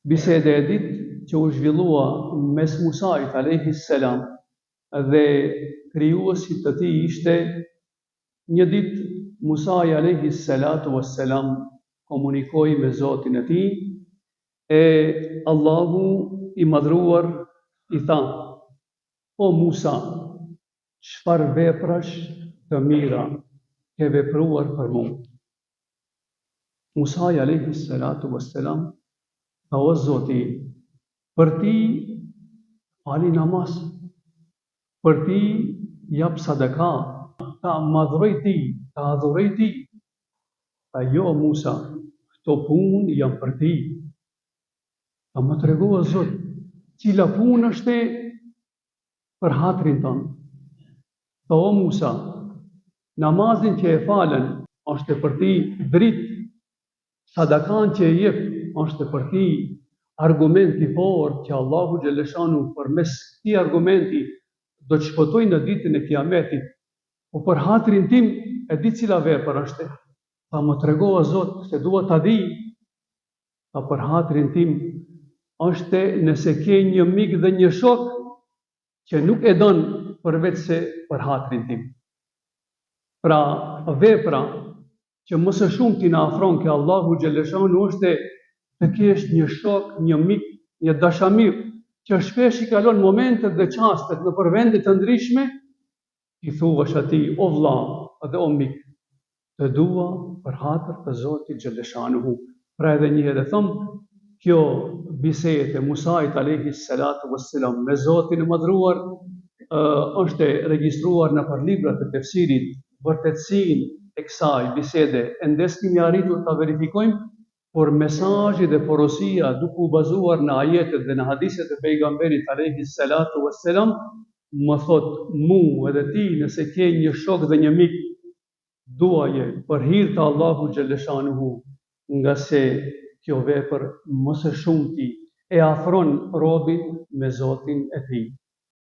Biseda e dytë që u zhvillua mes Musait alejhi selam dhe Krijuesit të tij ishte, Një ditë Musai alejhi selatu ue selam komunikoi me Zotin e tij e Allahu i Madhëruar i tha, O Musa, çfarë veprash të mira ke vepruar për mua? Musai alejhi selatu ue selam tha, O Zoti im, për ty fali namaz, për ty jap sadaka, ta madhëroj ty, ta adhuroj ty. Tha, Jo, o Musa, këto punë janë për ty. Tha, Më trego, o Zot, cila punë është për hatrin tënd. Tha, O Musa, namazin që e falën është për ty dritë, sadakan që e jep është për ty argument i fortë që Allahu xhelleshanuhu përmes këtij argumenti do të shpëtoj në ditën e Kiametit. Po për hatrin tim e di cila vepër është. Tha, më trego o Zot, se dua ta di. Tha për hatrin tim është nëse ke një mik dhe një shok që nuk e don përveçse për hatrin tim. Pra, vepra që më së shumti na afron ke Allahu xhelleshanuhu është të kesh një shok, një mik, një dashamir që shpesh i kalon momentet dhe çastet nëpër vende të ndryshme, t'i thuash atij o vlla dhe o mik, të dua për hatër të Zotit xhelleshanuhu. Pra edhe një herë e them, kjo bisedë e Musait alejhi salatu vesselam me Zotin e Madhëruar është e regjistruar nëpër librat e tefsirit, vërtetësinë e kësaj bisede ende s'kemi arritur ta verifikojmë, por mesazhi dhe porosia duke u bazuar në ajetet dhe në hadiset e Pejgamberit alejhi salatu vesselam më thotë mu edhe ti nëse ke një shok dhe një mik duaje për hir të Allahu xhelleshanuhu ngase kjo vepër më së shumti e afron robin me Zotin e tij.